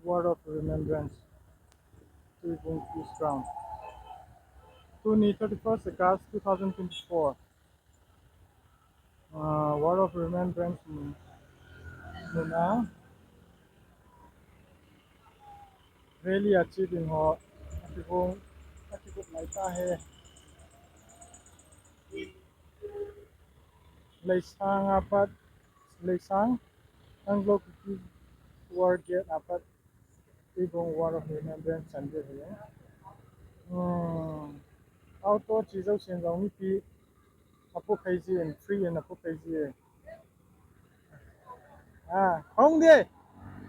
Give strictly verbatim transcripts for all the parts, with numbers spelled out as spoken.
Wall of Remembrance, Tuibung Peace Ground. Tuni thirty-first August two thousand twenty-four. Uh, Wall of Remembrance mun, mun a rally a che ding ho akigong, akigup lai tahe. Leisang apat, Leisang Anglo Kuki War Gate apat Tuibung Wall of Remembrance chan ding ahi. Hmm. Auto che jousen jong mipi apu phei jin, free in apu phei jin. Ah, kahung ding.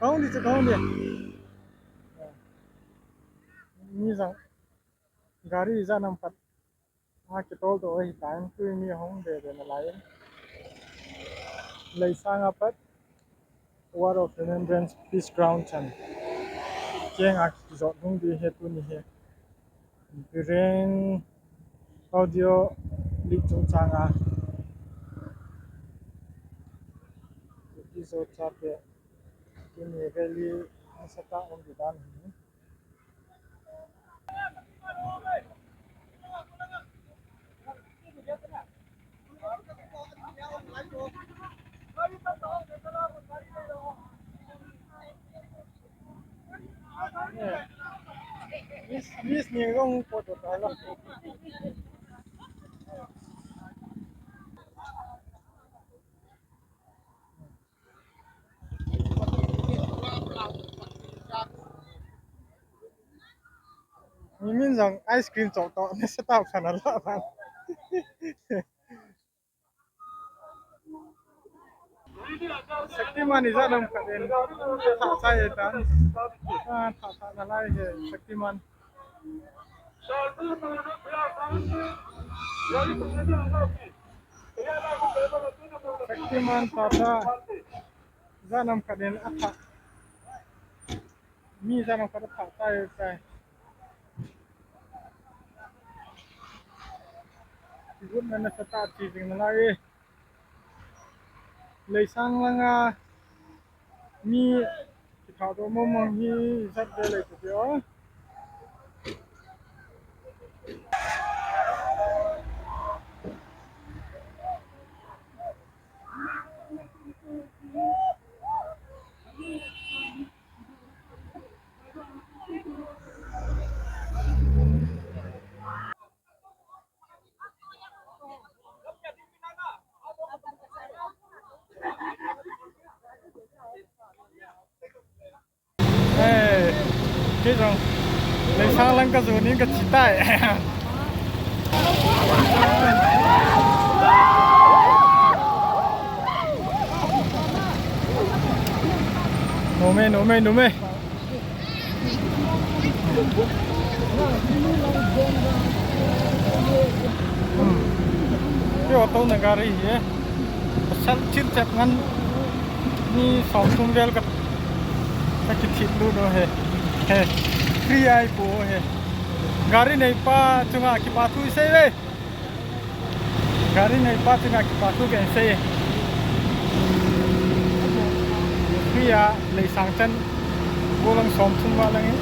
Kahung ding chu kahung ding. Mi jong gari ijat ham khat a kitol doh ahitan, tuni mi ahung bebe nalai in. Leisang apat Wall of Remembrance Peace Ground chan keng a kijot hung ding ahi tuni hi. Biren audio leak chungchang a Kuki Zo chate tuni rally nasatah um ding dan hi. Miss, Miss ni gong po to tala. Mimin jong ice cream chok to nasatah phan ala ban. Shaktiman ijat ham khat in thah chai tan. Ah, thah, thah nalai hi Shaktiman. Shaktiman thah, thah. Ijat ham khat in athah. Mi ijat ham khat athah chai chai. Kigotna nasatah che jing nalai e. Leisang langa mi kithah doh mong mong hi ijat vele kiti o. Eh, kei jong Leisang lang kajon in kache tai. Nom e, nom e, nom e. Hmm. Kei auto na gari hi e. Pasal chin chep ngan ni som thum vel ka, ka kithip lut u hi. He. Free ahi pou hi. Gari neipa chunga kipa thu isei ve. Gari neipa chunga kipa thu kahin sei. Free a Leisang chan gollhang som thum val lang e.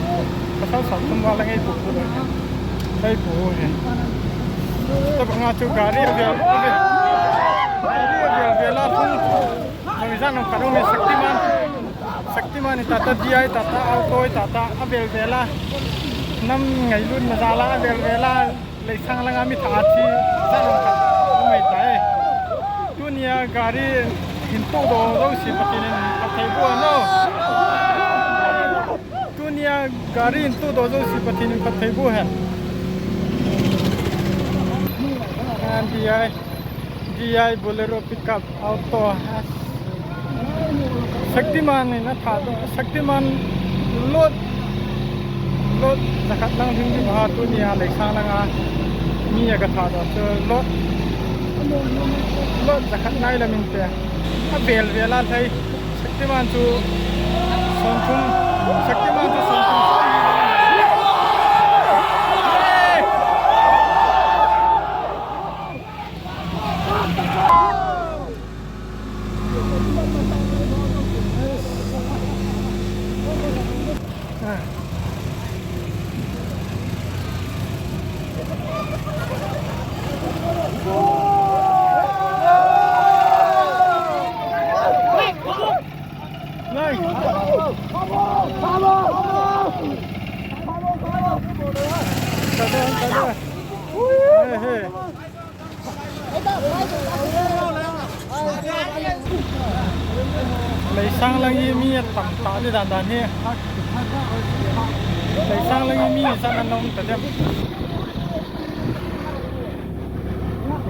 Pasal som thum val lang e, eipuipu lang e. Eipu hi. Tabanga chu gari avel, avel. Gari avel vel a thung. Jong ijat ham khat um e, Shaktiman. Shaktiman hi tata D I, tata auto, tata avel vel a. Nam ngailutna jal a avel vel a. Leisang langa mi thah a thi ijat ham khat um ahitai. Tunia gari hin tohdoh jouse Pathen in phattheiboh hen o. Tunia gari hin tohdoh jouse Pathen in phattheiboh hen. An D I, D I Bolero pickup. Auto. Shaktiman in athah doh, Shaktiman load, load jakhat lang ding ding a tunia Leisang langa mi aga thah doh chu load, load jakhat nai lam in te. Avel vel a lhai. Shaktiman chu som thum, Shaktiman chu som thum. Leisang lang hi mi atam tah ni dan dan hi. Leisang lang hi mi san an um ta dem.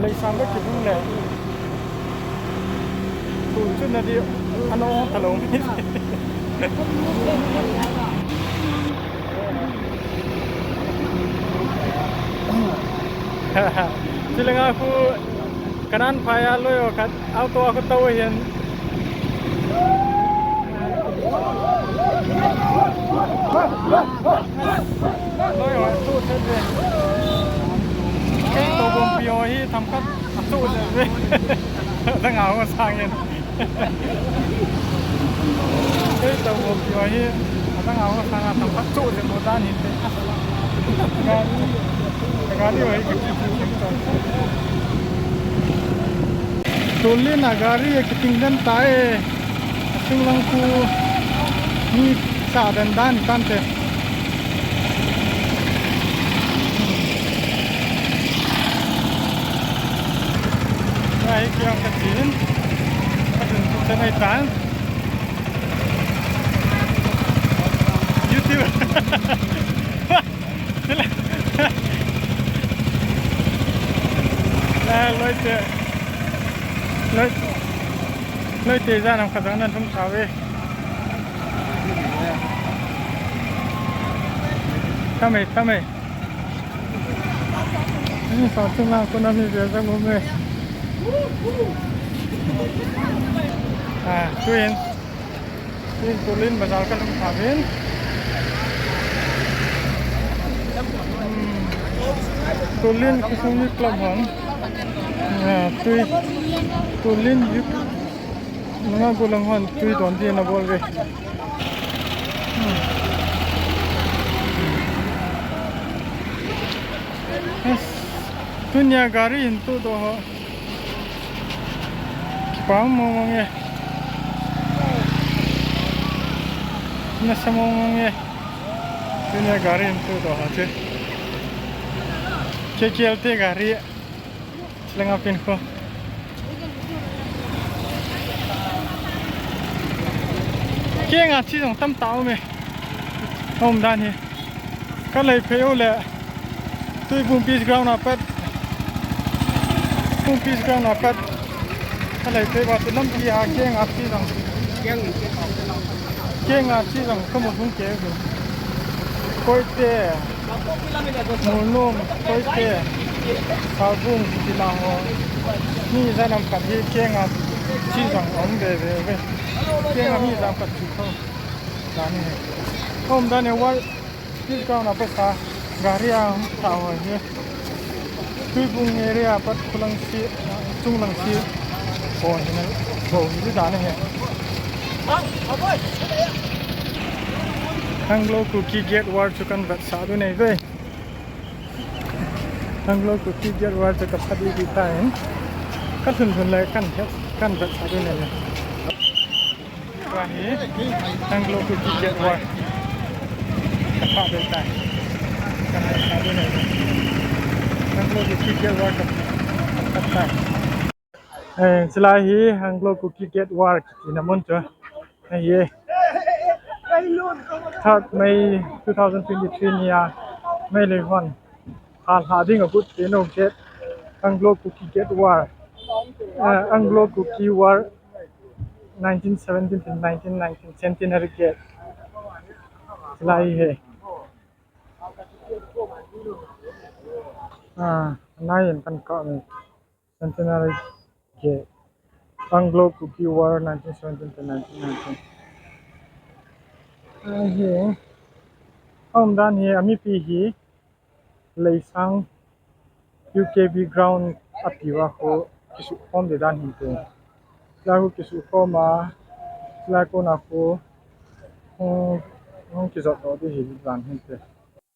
Leisang ba kibung le. Tu chu na di ano ta lo mi. Chilanga khu kanan phaya loi o khat auto a khu tau hin. Loi o tu se de. Kei to bom pi o hi tham khat a tu se de. Dang a ho sang hin. Kei to mo pi wa hi, adang a ho sang a tam phat chu je mo dan hi te. Gari, gari wa hi ka ki ki ki to. Tulin a gari a kiting den ta e. Asung lang khu mi sa den dan tan te. Ngai kiang ka chin. Ka dun tu te ngai tan. YouTube. Eh, loi te. Loi, loi te jan am ka dang nan thum sa ve. Tamei, tamei. Ni sa chung lang ko na mi ve ve mo me. Ah, tuin. Tuin tulin bazar ka lum tha vin. Hmm. Tulin kusung ni club hon. Ah, tui. Tulin youth. Nunga gulang hon tui don di na bol ve. Hmm. Yes. Tunia gari in tu do ho. Kipah mong mong e. Nasa mong mong e. Tunia gari in tu do ho che. Che K L te gari. Lenga pin ko. Kenga chi jong tam tao me. Hom dan hi. Ka lei phei u le. Tuibung Peace Ground a pat. Tuibung Peace Ground a pat. Ka lei phei ba tu lampi a kenga chi jong. Kenga chi jong ka mu hung ke u. Koite. Mulnom, Koite. Saubung, Tila ho. Mi jan am khat hi kenga chi jong um ve ve ve. Kenga mi jan khat chi ko. Dan hi. Hom dan hi wal. Peace Ground a pat sa, gari a um tha ho hi. Tuibung area pat khulang si, chunglang si. Ho hi na, ho hi dan hi. Anglo Kuki Great War chu kan vetsah diu nei ve. Anglo Kuki Great War chu ka pha ding ding tan. Ka lhun lhun le kan he, kan vetsah diu nei ve. Tua hi Anglo Kuki Great War. Ka pha ding tan. Kan vetsah diu nei ve. Anglo Kuki Great War ka pha tai. Eh, chulai hi Anglo Kuki Great War kiti na mun chu. Ahi e. Third May two thousand twenty-three nia Meitei hon. Hal ha ding a good te no get. Anglo Kuki Great War. Eh, Anglo Kuki War nineteen seventeen to nineteen nineteen Centenary Gate. Chulai hi. Ah, nai en kan ka ni. Centenary Gate. Anglo Kuki War nineteen seventeen to nineteen nineteen. Ahi. Hom dan hi, a mipi hi, Leisang U K B ground a piu a khu kisukhom ding dan hin te. Chulai khu kisukhom a, chulai kona khu, um, Hung kijot to di hi dan hin te.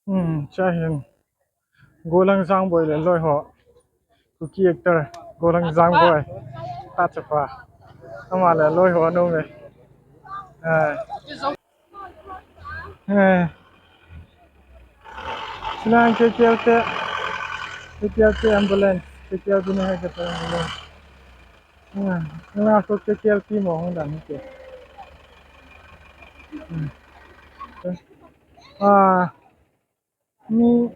Hmm, cha hin. Golang Jangboi le loi ho. Kuki actor Golang Jangboi. Ta chapa. Ama le loi ho no me. Eh. Eh. Silang K K L te. K K L te ambulance. K K L te ambulance. Ah, nga ko K K L te mo hong dan ke. Hmm. Ah, ni,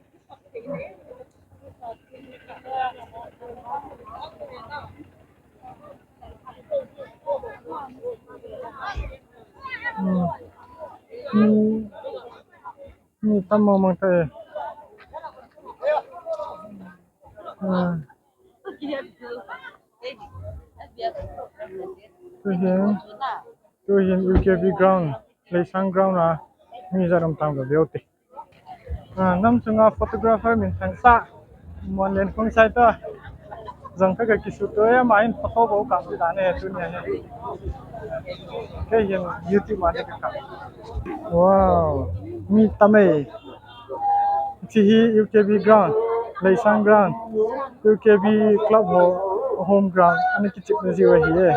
hmm, ni, ni tam mo mang te. Ah. Tuhin, tuhin U K B ground, Leisang ground a, mi jaram tam ka beu te. Ah, nam chunga photographer min thang sa, Muanlen Khongsai to. Jong ka ka kisu to ya ma in photo bo ka ti da ne tu ne. Ke yin YouTube ma de ka. Wow, mi tam e. Chi hi U K B ground, Leisang ground, U K B club ho home ground, ani kichep na jiu ahi e.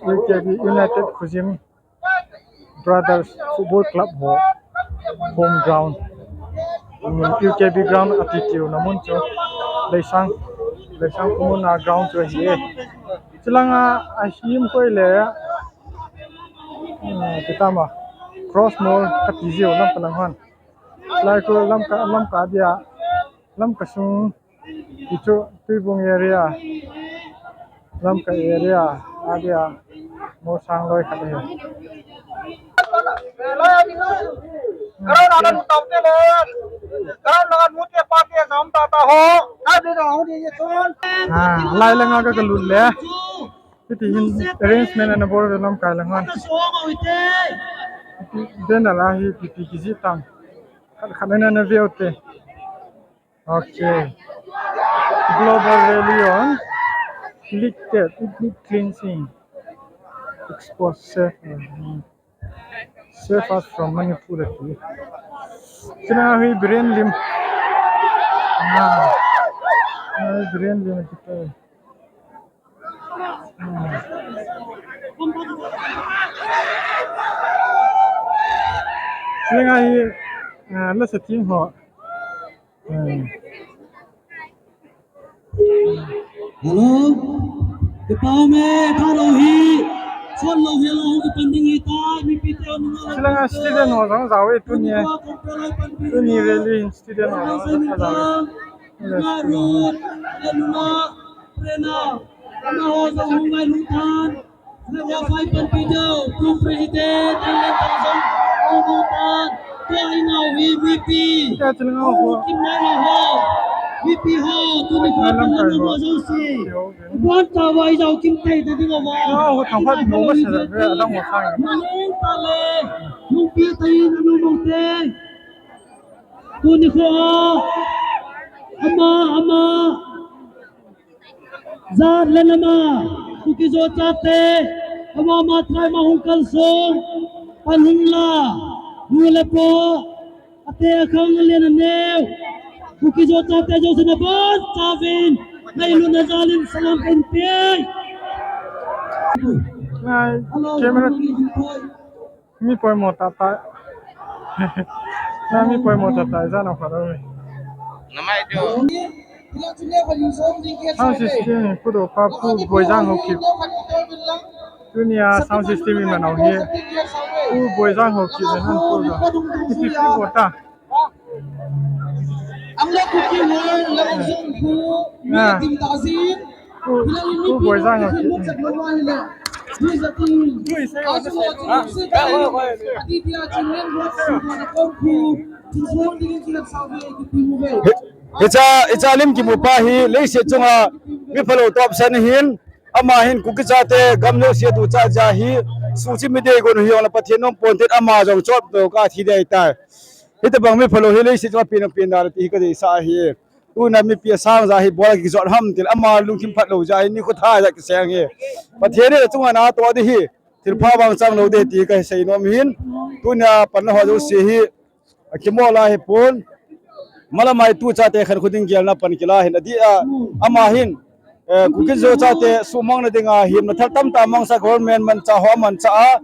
U K B United Khuzim Brothers Football Club ho home ground. Um, U K B ground ati tiu na mun chu Leisang, Leisang Khumuna ground chu ahi e. Chilanga a him koi le, um, kitama Cross Mall kati jiu lam palang han. Lai ko lam ka, lam ka dia, lam ka sung, kichu Tuibung area, lam ka area, a dia, mo sang loi khat e. Ah, lai langa ka ka lut le. Hiti hin arrangement ana bol ve lam kai lang han. Den ala hi pipi kiji tam. Khat khat ana na veu te. Okay. Global Rally on Liquid Ethnic Cleansing. Expose safe. Save us from Manipur ati. China hi Biren Lim. Ah. Ah, Biren Lim ati. China hi, ah, la sa team ho. Hmm. Hello. Kipa um e, tha lou hi. Chon lou hi lou kipan ding hi ta, mipi te um. Chilanga student ho jong jao e tuni. Tuni rally student ho jong jao e. Ngarut, nuna, prena, nuna ho jong hung ngai luthan. Nangho phai panpi deu, tu president, Thanglen Thangzong, Odutan, tua ingau hi V P. Tua chilanga ho. Kim Nai ho, V P ho, tuni kho panlan ho jouse. Bon ta vai jau kim tai ta ding ho va. Ho thang phat no ma sa ve adang ho sang. Naleng ta le, nung pi ta in anu mong te. Tuni kho, ama, ama. Jat le nam a, Kuki-Zo chate, ama ama trai ma hung kalsong, pan hung la, nu le pa, ate akhang alen aneo, Kuki-Zo chate jouse nabonchauvin, nailutna jalin salam kahin pe. Ngai, camera. Mi poimo tah tah. Na mi poimo tah tah, ijat na phalou mi. Namai jo. Sound system, Pu Dopa, Pu Boijang Haokip. Tunia sound system iman u hi. Pu Boijang Haokip in ahin pu jo. Ipi pu bo ta. Ang le Kuki hoi, le Ongzong Pu, ah, Meeting Tazin, Pu, Pu Boijang Haokip. Hi, hicha, hicha lim kimu pa hi, leiset chunga mi phalou topsan ahin, ama hin Kuki chate gam jouse a ducha ja hi, suhchim mi deigon u hi jong le Pathen nom ponte ama jong chot to ka thi dei tai. Hitabang mi phalou hi leiset chunga pen a pen da ti hi ka deisah ahi. Tuna mipi asang ja hi bol kijot ham til ama lungthim phatlou ja hi nikho tha ja kiseng hi. Pathen in achunga natoh ding hi. Thilpha vang chang lou ding ti ka seinom hin. Tunia panla ho jouse hi, a, kimo la hi pon. Malamai tu chate khan khuding gelna pan kila hin adi a, ama hin, eh, Kuki Zo chate sumang na dinga himna thal tamta mangsa government mancha ho mancha a,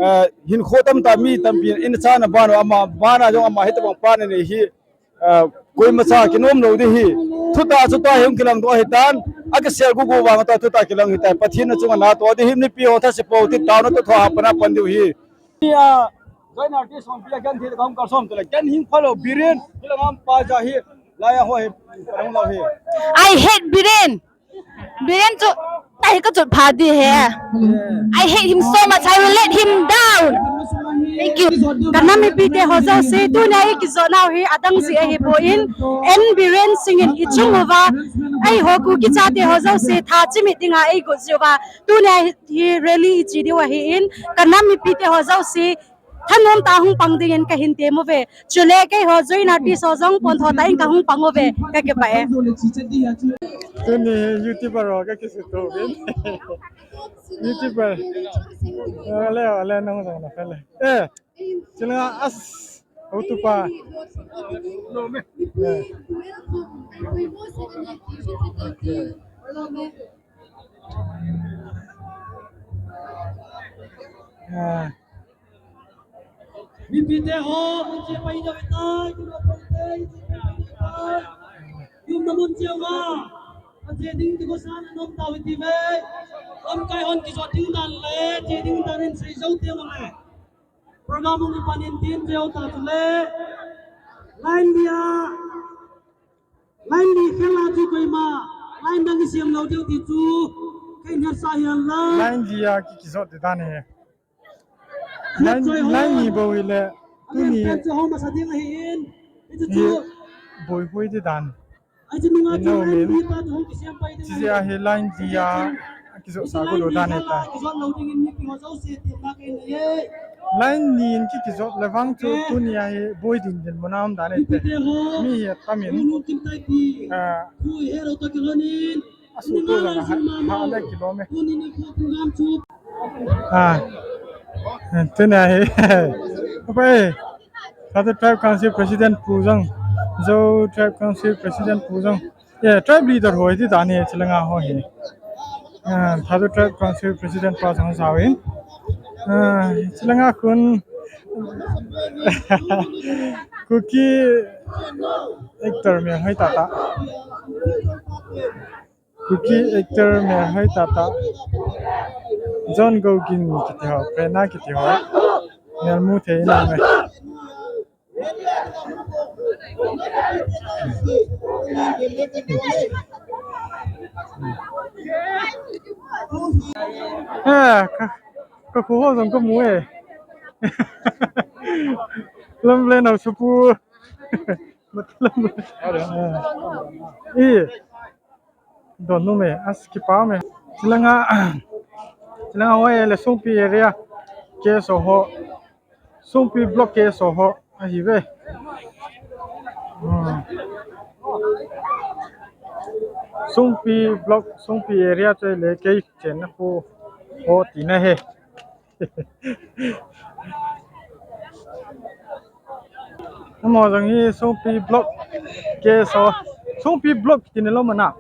eh, hinkho tamta mi tampi in cha na ban ama bana jong ama hitabang pan ni hi, eh, koima cha kinom lo di hi. Thuta chuta hung kilang do hi tan. A kisel gugu vang ta thuta kilang hi tai. Pathen na chunga na to di hi nipi ho thase po ti tao na to tho ha pana pan diu hi. Nia, join artist hon pia kan thi kam kar som tele. Kan hing phalo Biren, pila ngam pa ja hi, laya ho hi, parang lo hi. I hate Biren. Biren chu, tahi ka chut pha di he. I hate him so much. I will let him down. Thank you. Ka nam mipi te ho jouse, tunia i kijot nau hi, adang jeh ahi pon. En Biren Singh in i chung uva, eiho Kuki chate ho jouse, tha chimit dinga eigot jiuva. Tunia hi rally i chi diu ahin, ka nam mipi te ho jouse, thanom tah a hung pang dingin kahin tem uve. Chule keiho join artist ho jong pon tho tah in kahung pang uve. Ka kipah e. Tuni YouTuber ho ka kisuto uvin. YouTuber. Ale, ale, nang jong na kale. Eh, chila as, auto pa. Eh. Ah. Mipi te ho, che pai jo tai, che pai tai, che pai tai. Yum na mun che wa. A che ding ti ko san nom ta wi ti ve. Lamkai hon kijot ding dan le, che ding dan in sei jo te ma le. Program ni panin tin che ta le. Line dia. Line ni khela chu koima. Line dang i siam lo deu ti chu. Kei nya sa hian la. Line dia ki kijot te dan he. Line, line ni bou hi le, tuni hi boi hoi di dan. Ino min. Chijeh a hi line dia kijot sa go lo dan e ta. Line ni in ki kijot le vang chu tuni a hi boi ding din muna um dan e te. Mi hi tamin. Ah, Asuh tu jong a ha, ha le kilom e. Ah. Tuni a hi. Apa e? Thadou Tribe Council President pu jong. Zo Tribe Council President pu jong. Eh, tribe leader ho hi ti dan hi chilanga ho hi. Ah, Thadou Tribe Council President pa jong jao in. Ah, chilanga khun Kuki actor mi hoi tata. Kuki actor mi hoi tata. John Gogin kiti ho, Prena kiti ho. Mel mu thei na me. Eh, ka, ka khu ho jong ka mu e. Lam le nau supu. Eh. Don nu me, as kipa me. Chilanga, chilanga ho e le Songpi area. Ke so ho. Songpi block ke so ho. Ahi ve. Hmm. Songpi block, Songpi area chu le kei chenna khu ho tina he. Amaho jong hi Songpi block ke so, Songpi block kiti ni lo mana.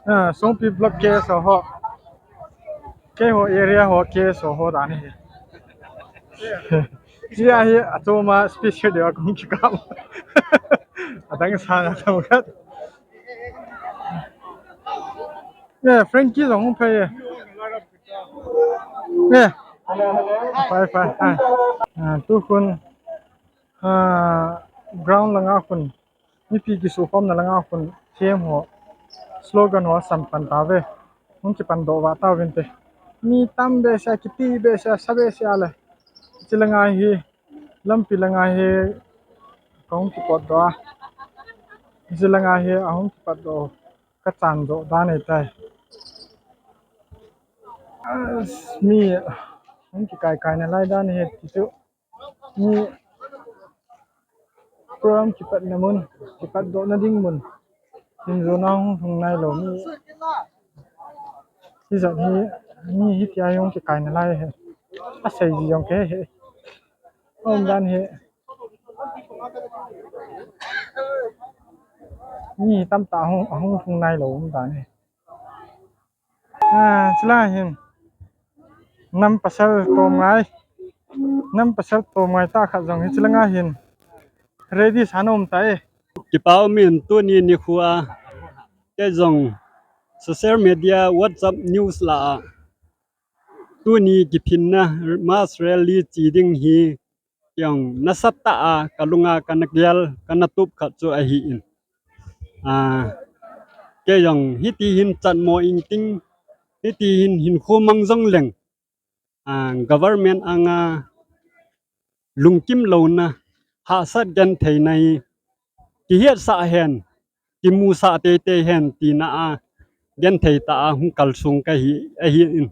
Ah, Songpi block ke so ho. Keiho area ho ke so ho dan hi. Sia hi atoma special deu a kong kikam. Adang sang a tam khat. Yeah, Frankie jong hung phei e. Eh. Phai, phai, phai. Ah, tu khun, ah, ground langa khun. Mipi kisukhomna langa khun. Them ho. Slogan ho sam pan ta ve. Hung kipan doh va ta vin te. Mi tam behseh, kiti behseh, sa behseh le. Chilanga hi. Lampi langa hi. Kahung kipot doh a. Chilanga hi. Ahung kipat doh. Ka chan doh dan e tai. Mi hung kikai kai na lai dan e ti chu. Mi program kipatna mun, kipat dohna ding mun. Tin zo na hung hung nai lo mi. Hi jat hi, mi hi tia hung kikai na lai he. A sei ji jong ke he. Umdan hi. Mi tamtah ahung, ahung lhung nailou umdan hi. Ah, chulai hin. Nam pasal tom ngai. Nam pasal tom ngai tah khat jong hi chulanga hin. Ready sa nom tai. Kipa umin tuni nikho a. Kei jong social media, WhatsApp news lah a. Tuni kiphinna mass rally chi ding hi. Kei jong nasatah a, kalunga kana gel, kana tup khat chu ahi in. Ah, kei jong hiti hin chatmo inting, hiti hin hinkho mang jong leng. Ah, government anga lungkim louna, hahsat gentheina hi, kihetsah hen, kimusah teitei hen tina a, genthei tah a hung kalsung kahi, ahi in.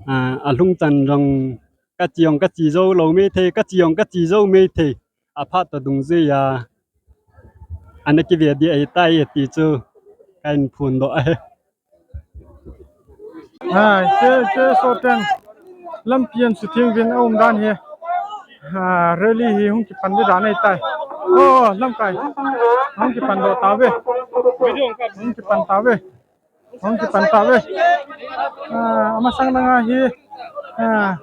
Ah, alhung chan jong kachi jong kachi jou lou maithei, kachi jong kachi jou maithei. Aphat toh dungjuiya ana kive ding ahitai ti chu kahin phondoh ahi. Hai, che, che, soten. Lampi an sutheng uvin aumdan hi. Ha, rally hi hung kipan ding dan ahitai. Oh, lamkai. Hung kipan doh tauve. Hung kipan tauve. Hung kipan tauve. Ah, amasang langa hi. Ah,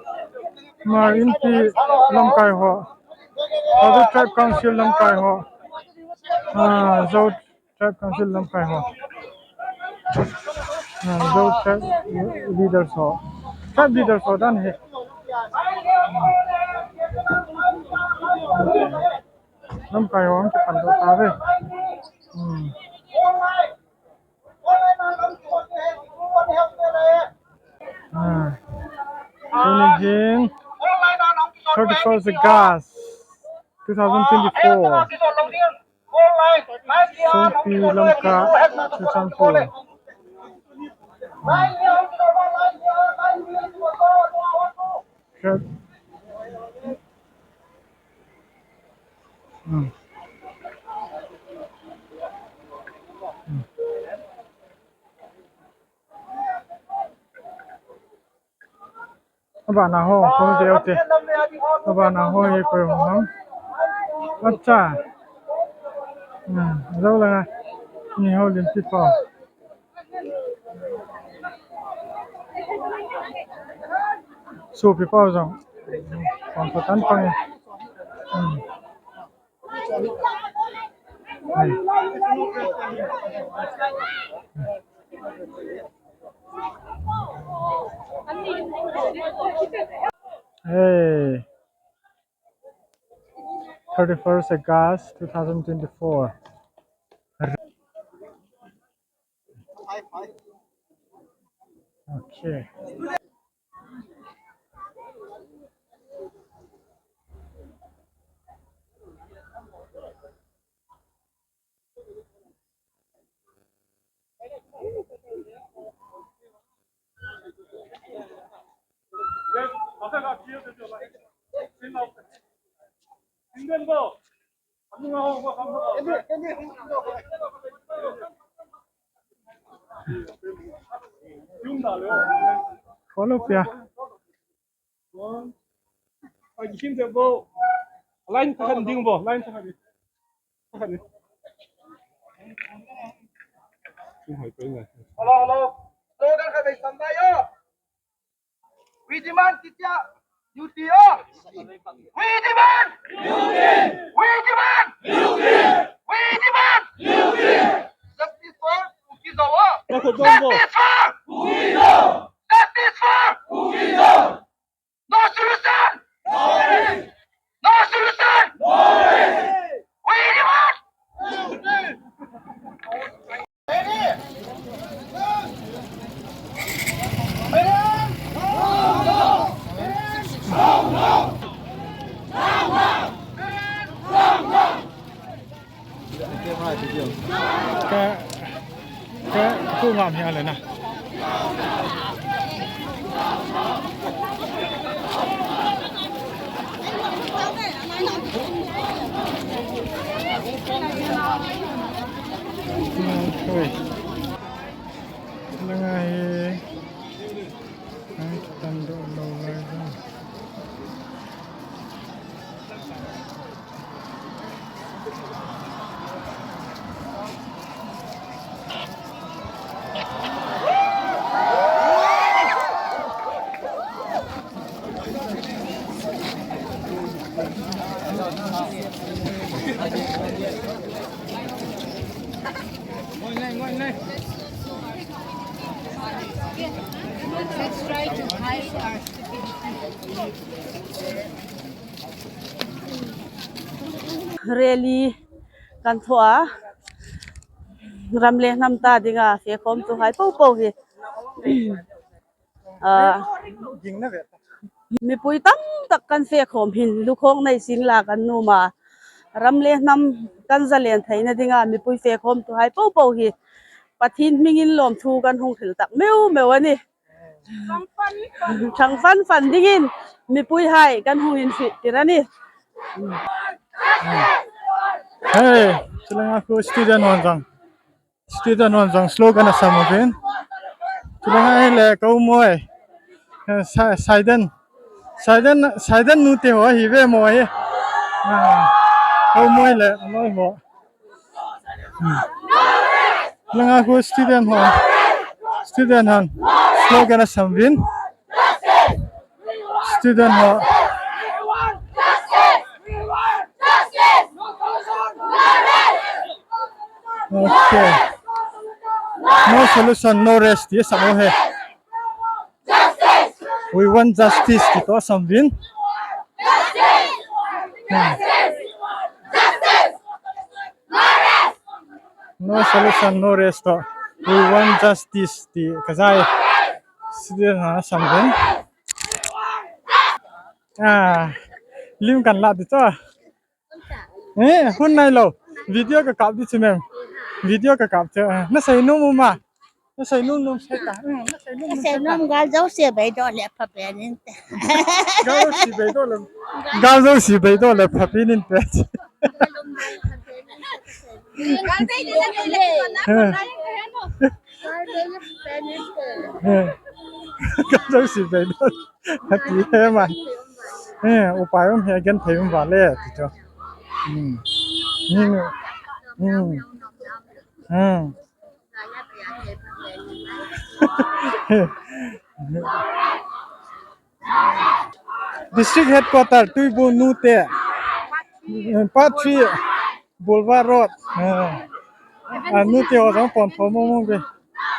Hmar Inpi lamkai ho. Zo Tribe Council lamkai ho. Ah, Zo Tribe Council lamkai ho. Ah, Zo Tribe leaders ho. Tribe leaders ho dan hi. Lamkai ho hung kipan doh tauve. Hmm. Ah. Tuni hin thirty-first August two thousand twenty-four. Songpi Lamka, Churachandpur. Hmm. Hmm. Hmm. Abana ho, kong veu te. Abana ho hi koi hung ham. Acha. Hmm, jou langa. Ni ho lim pi pau. Sopi pau jong. Kong ko tan pang. Hmm. Hey. Hey. Thirty-first August two thousand twenty-four. Okay. Follow pia. Line thakhat ding bo, line thakhat ding. Thakhat ding. Hello, hello. Slogan khat beisan tai o. We demand T T R U T O. We demand! We demand! We demand! Justice for Kuki-Zo! Justice for Kuki-Zo! Justice for Kuki-Zo! No solution! No solution! We demand! Ka, ka, ka ngam hi a le na. Oi. Langa hi. Ai, tan do lo lai. Rally kan thoh a, ram le hnam ta dinga fekhomtu hai popo hi. Ah, mipui tamtak kan fekhom hin, lukhong nei sing la kan numa. Ram le hnam kan zalen theina dinga mipui fekhomtu hai popo hi Pathen hmingin lawmthu kan hung hril tak meu meu a nih. Thangfan fan dingin mipui hai kan hung inhriet tir a nih. Hei, chulanga khu student hon jong. Student hon jong slogan asam uvin. Chulanga hile ka u moi. Eh, Sa-, Saiden. Saiden, Saiden nu te ho ahi ve mo hi. Ah, ka u moi le, noi ho. Hmm. Langa khu student hon. Student hon. Slogan asam uvin. Student ho. Okay. No solution, no rest. Yes, amo he. We want justice. Ti to asam uvin. Hmm. No solution, no rest to. We want justice. Ti kajai. Student hon asam uvin. Ah, lim kan la di to. Eh, hun nai lo. Video ka kap di chu mem. Video ka kap chu. Ah, na sei nom u ma. Na sei nom nom sei ta. Hmm, na sei nom nom sei ta. Sei nom gal jouse beidoh le pha pen inte. Gal jouse beidoh le. Gal jouse beidoh le pha pen inte. Gal beidoh le pha pen inte. Eh. Ka jouse beidoh. Hati he man. Eh, upai um he genthei um vale, ti chu. Hmm. Hmm. Hmm. Hmm. District headquarter, Tuibong Nute. Part three, Boulevard Road. Ah. Ah, Nute ho jong pon tho mong mong ve.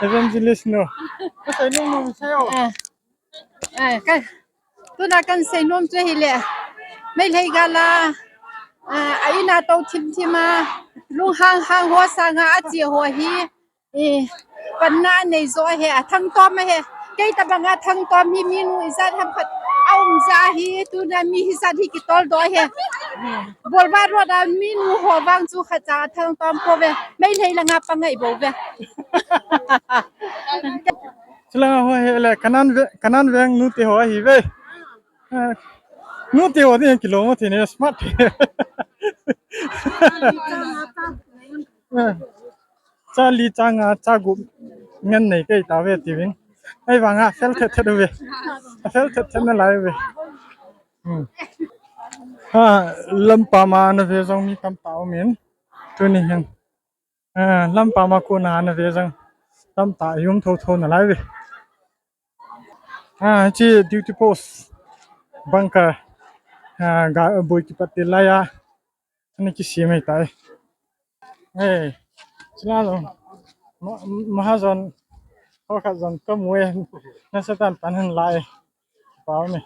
Evangelist nu. Ka sei nom nom sei o. Ah. Eh, ka, tuna kan sei nom chu hile. Meitei gal a, eh, a in a tou thim thim a, lunghang hang ho sanga ache ho hi, eh, panna nei jo ahi, athangtom ahi. Kei tabang athangtom hi minu ijat ham khat aum jeh ahi, tuna mi hijat hi kitol doh ahi. Boulevard Road a minu ho vang chu khat cha athangtom pouve. Meitei langa pangai bouve. Chulanga ho hi le, Kanan ve-, Kanan veng Nute ho ahi ve. Eh, Nute ho ding kilom thei ne, smart. Eh, cha li cha nga cha gup ngen nei kei ta ve ti ving. Ahivanga fel thet thet ve. Fel thet thet na lai ve. Hmm. Ha, lampa ma na ve jong mi tam ta umin. Tuni hin. Ah, lampa ma kona na ve jong tamtah i um tho tho nalai ve. Ah, hiche duty post bunker. Ah, ga boi kipat til lai a. Ani kisem ahitai. Hey, chula jong. Ma-, Mahajon. Ho khat jong kamu e. Nasatah in pan hin lai. Pau ni.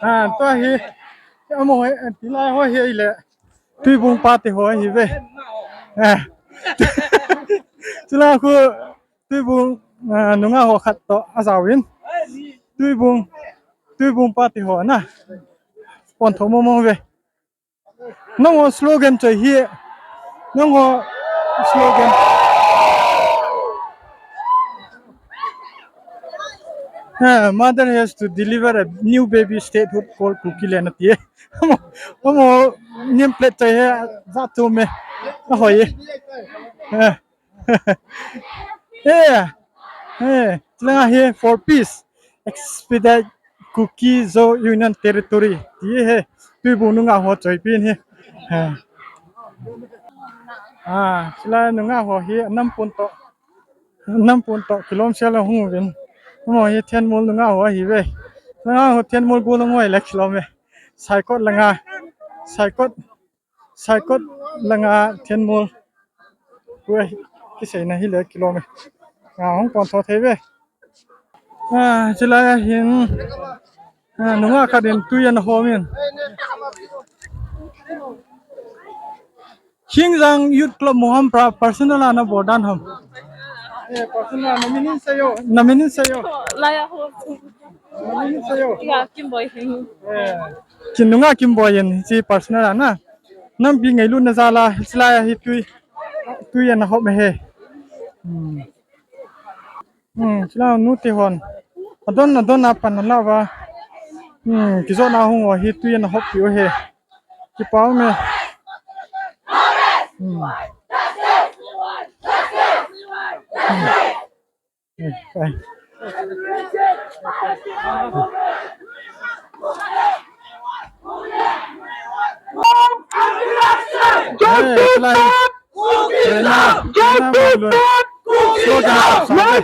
Ah, tua hi, amaho hi, tilai ho hi le, Tuibong pa te ho hi ve. Ah. Chulai khu, Tuibong, ah, nungah ho khat toh ajaovin. Tuibong, Tuibong pa te ho na. Pon tho mong mong ve. Nangho slogan choi hi. Nangho slogan. Ah, mother has to deliver a new baby statehood called Kuki land ati. Amaho, amaho name plate choi hi, jat chom e. Ahoi e. Ah. Eh, eh, chulanga hi for peace, expedite Kuki Zo Union Territory. Ti hi, Tuibong nungah ho choi pen hi. Eh. Ah, chulai nungah ho hi, nampon toh. Nampon toh, kilom sel a hung uvin. Amaho hi, Thenmol nungah ho ahi ve. Nungah ho, Thenmol go nungah ho le kilom e. Saikot langa, Saikot, Saikot langa Thenmol. Ue, kiseina hile kilom e. Nga hung pon tho thei ve. Ah, chulai a hin, ah, nungah khat in tui ana hom in. Khingjang Youth Club Mohampra personal a nabol dan ham? Eh, personal a, na min in seiyo. Na min in seiyo. Laya ho. Na min in seiyo. Ya, Kimboi hin. Eh, Kin nungah Kimboi in, hiche personal a na. Nampi ngailutna jal a, hiche lai a hi tui, tui ana hom e. Hmm. Hmm, chulai a nu te hon. Adon, adon a pan ala uva. Hmm, kijotna hung uva hi tui ana hop pi u ahi. Kipa um e. Hmm. Hmm. Eh, eh. Eh, chulai. Prerna, Prerna Manglun. Slogan song, eh.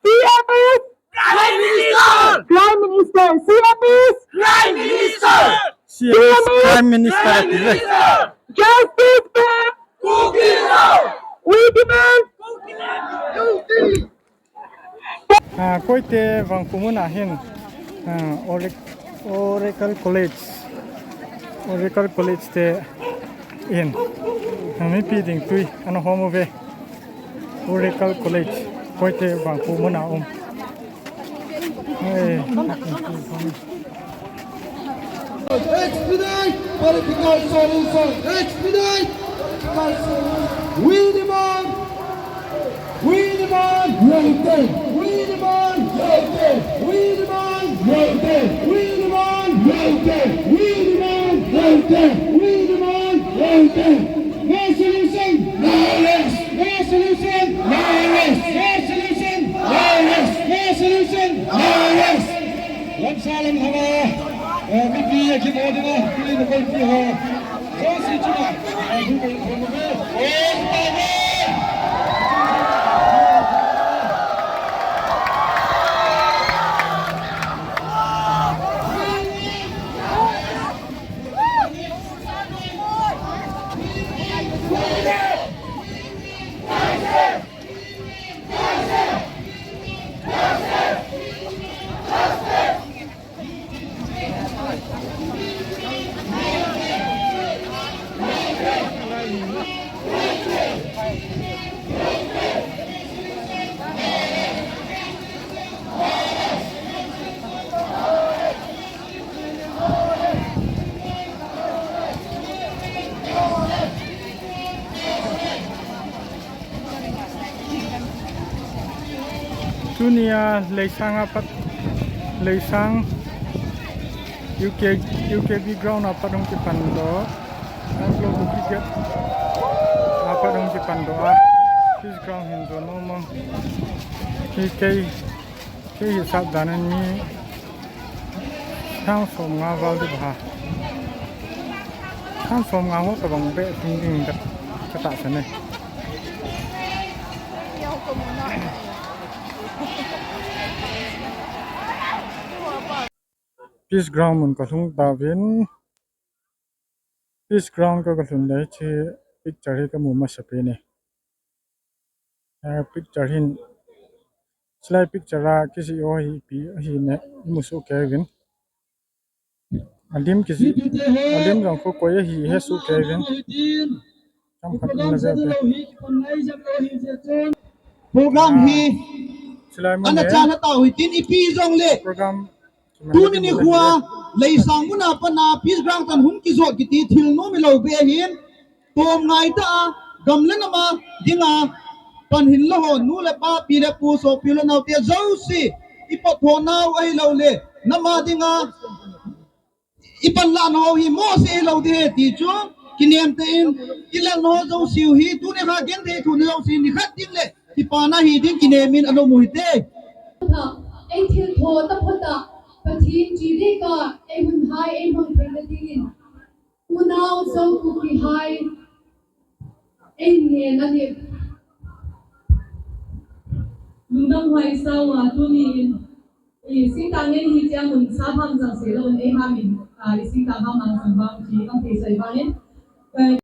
C M is Prime Minister. Prime Minister. C M is Prime Minister. C M is Prime Minister. Justice for Kuki Zo. We demand. Ah, Koite Vangphu mun a hin, ah, Orac-, Oracle College, Oracle College te in, ah, mipi ding tui ana hom uve. Oracle College, Koite Vangphu mun a um. Hey. Expedite political solution. Expedite political solution. We demand. We demand. Waiting. We demand. Waiting. We demand. Waiting. We demand. Waiting. We demand. Waiting. We demand. Waiting. No solution. No rest. No solution. No rest. No solution. No rest. No solution. No rest. Lamsa lam thanga, eh, mipi a kimu dinga, tui na koi pi ho. Jouse chunga, eh, hu koi thon ve. Eh, ta ve. Tunia Leisang a pat, Leisang U K, U K B ground a pat hung kipan doh. Anglo Kuki Gate a pat hung kipan doh a. Peace ground hin jon mong mong. Hi kei, kei hisap dan in mi sang som nga val ding bou ham. Sang som nga ho tabang beh ding ding ka, ka tahsan e. Peace ground mun ka lhung tauvin. Peace ground ka, ka lhun le hiche picture hi ka mu masapen e. Eh, picture hin, slide picture a kijih u hi ipi ahi ne, i mu soh kei uvin. Alim kijih, alim jong khu koi ahi he soh kei uvin. Chomkhat in na ve ute. Program hi, chulai mun ana hi, chana tau hitin ipi jongle. Program Tuni nikho a, Leisang mun a pat a, Peace Ground tan hung kijot kiti thil nom ilou beh ahin, tom ngai tah a, gam le nam a dinga, pan hin la ho, nu le pa, pi le pu, sopi le naote, jouse, i pot tho nau ahilou le, nam a dinga, i panlah nau hi mohseh hilou ding ahi ti chu, kinem tah in, i lah nau jouse u hi, tuni kha genthei thu na jouse, nikhat ding le, kipana hi ding kinem in ana um u hite. Ei thiltho taphot a, Pathen chi ding a, ei hun hai, ei mang thei na ding in. Unau Zo Kuki hai, ei ngen a ding. Lungdam hai sao a tuni in. I singtang ngen hi chia mun sa pham chang se lo un ei ham in, ah, i singtang ham mang chang vang chi kam thei sai vang in. Eh,